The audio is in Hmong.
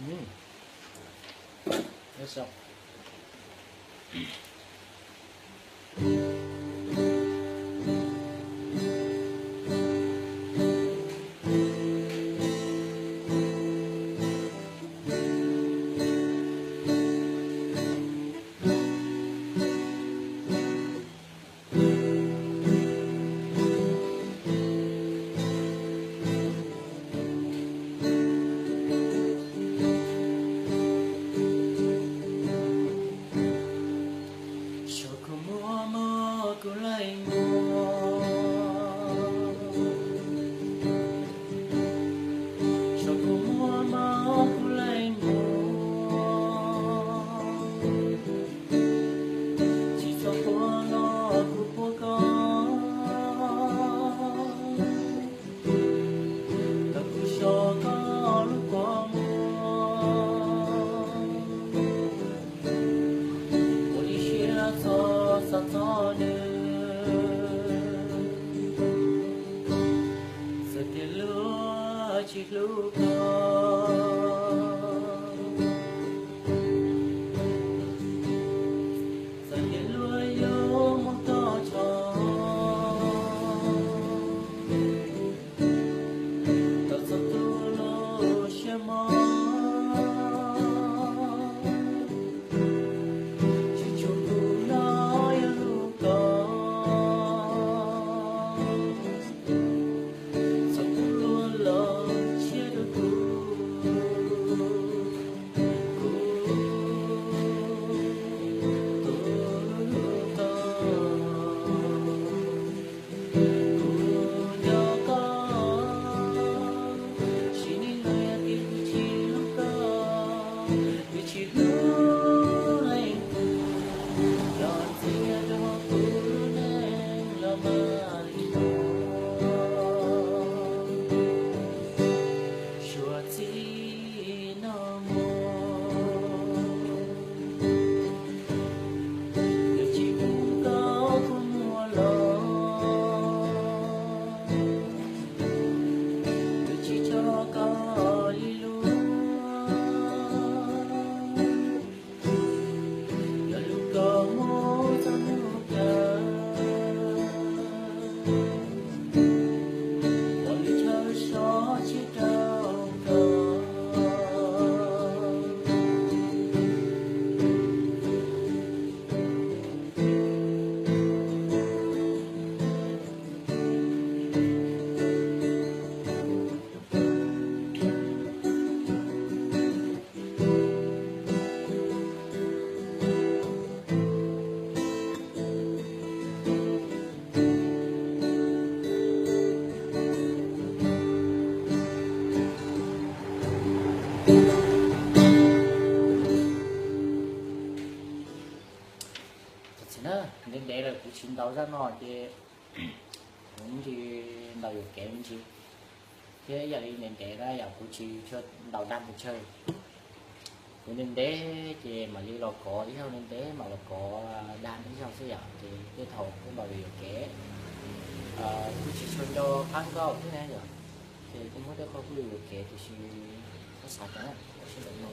Mm. Eso. Suav kua muag mog kuv leej muam, suav kua muag mog kuv leej muam, tsis txhob quaj los kuv quaj koj, kom kuv so koj lub kua muag. Ua ib siab txhob xav txog nws, txawm tias luag tsis hlub koj, txawm tias luag yuav muab koj tso, tau txog tus lub siab mob, tsis tshua kuv no yog lub koj, txhob kuv luag los tshiab rau kuv, kuv tus koj. Kuv nco koj, sim neej no yog tias kuv tsis hlub koj, kuv tsis hlub leej twg, los txiav rau kuv lub neej los mas li no. Suav txij no mus, yuav tsis hu koj kua muag los, yuav tsis tso koj li luag, yog lub kua muag txog hnub kawg, ua lub chaw so tshiab rau koj. Tam sim na, ntev ntev lawm kuv tsis ntaus zaj no ces kuv me ntsis ntaus yuam kev me ntsis, thiab yam li ntev ntev na yom kuv tsis tshua ntaus dag pes tsawg. Kuv ntev ntev ces mam li los kov ib zaug, ntev ntev mam los kov dag ib zaug xwb yom, ces tej thaum kuj ntaus yuam kev, kuj tsis tshua nco qab nkauj thiab na yom, ces kuj muab tej qhov kuj yuam kev tiam sis txhob xav cas na, sawv daws no.